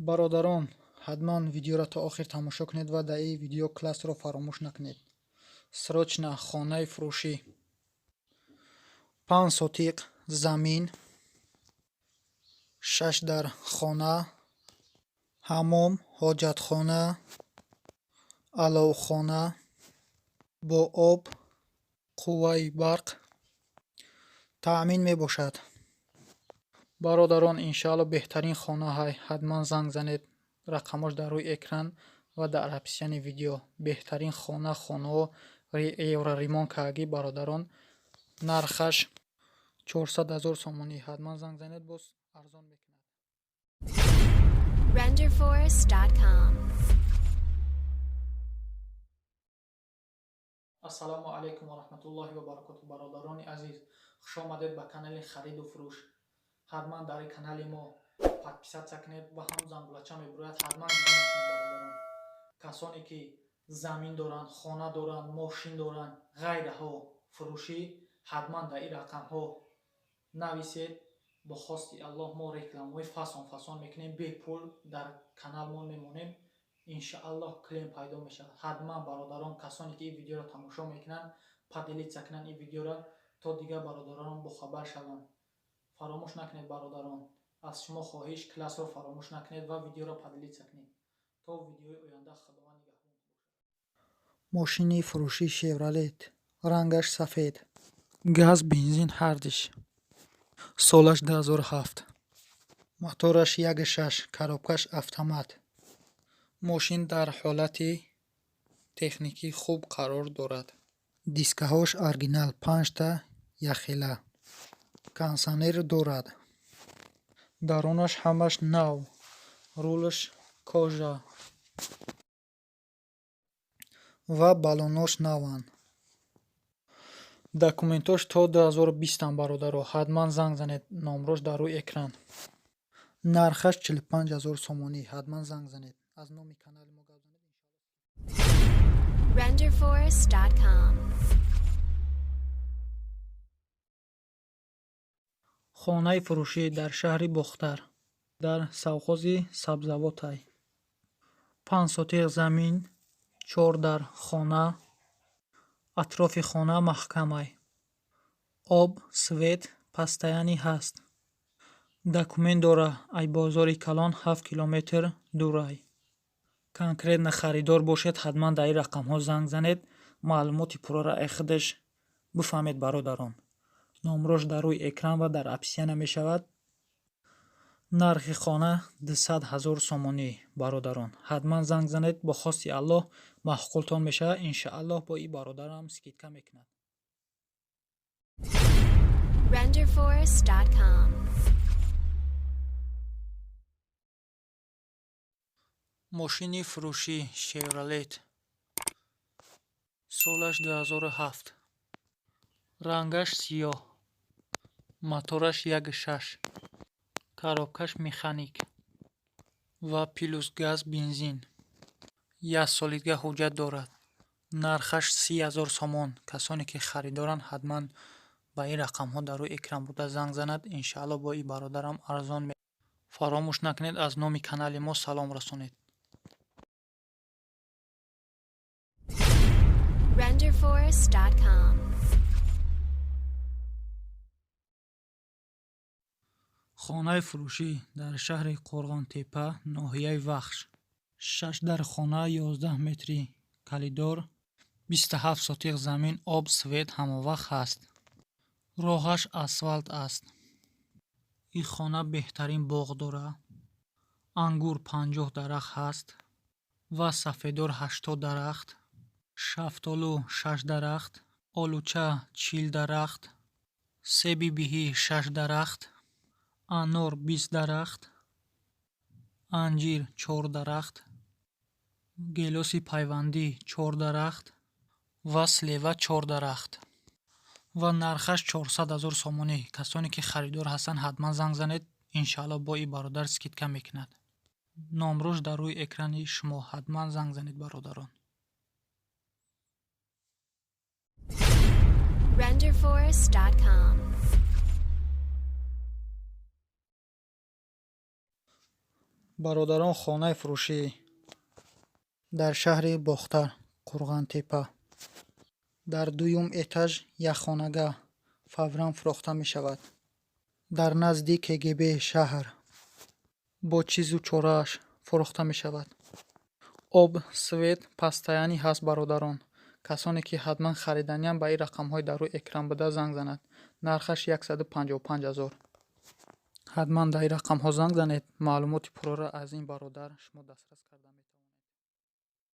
Бародарон, ҳатман видеоро то охир тамошо кунед ва дар ин видео классро фаромӯш накунед. Срочно хонаи фурӯшӣ. 5 сотиқ замин, шаш дар хона, ҳаммом, ҳоҷатхона, аловхона бо об, қувваи барқ таъмин мебошад. Бародарон, иншаалло, беҳтарин хона ҳай. Ҳатман занг занед, рақамош дар рӯи экран ва дар описании видео. Беҳтарин хона, хонаҳо евроремонт кардагӣ, бародарон. Нархаш 400 000 сомонӣ. Ҳатман занг занед, боз арзон мекунад. Renderforest.com. Ассалому алайкум ва раҳматуллоҳи ва баракоту. Бародарони азиз, хушомадед ба канали хариду фурӯш. Ҳатман дар канали мо подписаться кунед ва ҳам зангулача мебурояд, ҳатман дида мекунед. Бародарон, касоне ки замин доранд, хона доранд, мошин доранд, ғайраҳо фурӯшӣ, ҳатман дар ин рақамҳо нависед. Бо хости Аллоҳ мо рекламаҳои фасон фасон мекунем, бепул дар каналмон мемонем. Иншааллоҳ, клиент пайдо мешавад. Ҳатман, бародарон, касоне ки ин видеоро тамошо мекунанд, поделиться кунанд ин видеоро, то дигар бародарон бохабар шаванд. Фаромӯш накунед, бародарон, аз шумо хоҳиш, классро фаромӯш накунед ва видеоро поделиться кунед. То видеои оянда Худованд нигаҳбон бошад. Мошини фурӯшӣ «Шевролет», рангаш сафед, газ, бензин ҳардиш, солаш 2007, мотораш 1,6, коробкаш автомат. Мошин дар ҳолати техникӣ хуб қарор дорад. Дискаҳош оригинал, панҷта яхела, кондитсионер дорад. Дарунаш ҳамаш нав, рулаш кожа ва баллонош наванд. Документош то 2020-ам. Бародаро, ҳатман занг занед, номрош дар рӯи экран. Нархаш 45 000 сомонӣ. Ҳатман занг занед, аз номи канали мо гап занед. Renderforest.com. Хонаи фурӯшӣ дар шаҳри Бохтар, дар совхози Сабзавотай. 5 сотиқ замин, чор дар хона, атрофи хона маҳкамай, об, свет постоянный ҳаст. Документ дора, ай бозори калон 7 километр дурай. Конкретно харидор бошед, ҳатман дар ин рақамҳо занг занед, маълумоти пурраро ай худаш бифаҳмед. Бародарон, номрош дар рӯи экран ва дар описания мешавад. Нархи хона 200 000 сомонӣ. Бародарон, ҳатман занг занед, бо хости Аллоҳ маъқултон мешавад. Иншааллоҳ, бо ин бародарам скидка мекунад. Renderforest.com. Мошини фурӯшӣ «Шевролет», солаш 2007, рангаш сиёҳ, мотораш 1,6, коробкаш механик ва плюс газ, бензин. Як солидга ҳуҷҷат дорад. Нархаш 30 000 сомон. Касоне ки харидоранд, ҳатман ба ин рақамҳо дар рӯи экран буда занг занад. Иншаалло, бо ин бародарам арзон. Фаромӯш накунед, аз номи канали мо салом расонед. Renderforest.com. Хонаи фурӯшӣ дар шаҳри Қӯрғонтеппа, ноҳияи Вахш. Шаш дар хона, 11 метри коридор, 27 сотиқ замин, об, свет ҳамавақт ҳаст. Роҳаш асфалт аст. Ин хона беҳтарин боғ дорад. Ангур 50 дарахт ҳаст ва сафедор 80 дарахт, шафтолу шаш дарахт, олуча 40 дарахт, себи биҳӣ шаш дарахт, анор 20 дарахт, анҷир чор дарахт, гелоси пайвандӣ чор дарахт ва слива чор дарахт ва нархаш 400 000 сомонӣ. Касоне ки харидор ҳастанд, ҳатман занг занед. Иншаалло, бо ин бародар скидка мекунад. Номрош дар рӯи экрани шумо. Ҳатман занг занед, бародарон. Renderforest.com. Бародарон, хонаи фурӯшӣ дар шаҳри Бохтар, Қурғантепа, дар дуюм этаж якхонага фавран фурӯхта мешавад. Дар назди КГБ шаҳр бо чизу чорааш фурӯхта мешавад. Об, свет постоянный ҳаст. Бародарон, касоне ки ҳатман хариданиям, ба ин рақамҳои дар рӯи экран буда занг занад. Нархаш 155 000. Ҳатман дар ин рақамҳо занг занед, маълумоти пурраро аз ин бародар шумо дастрас карда.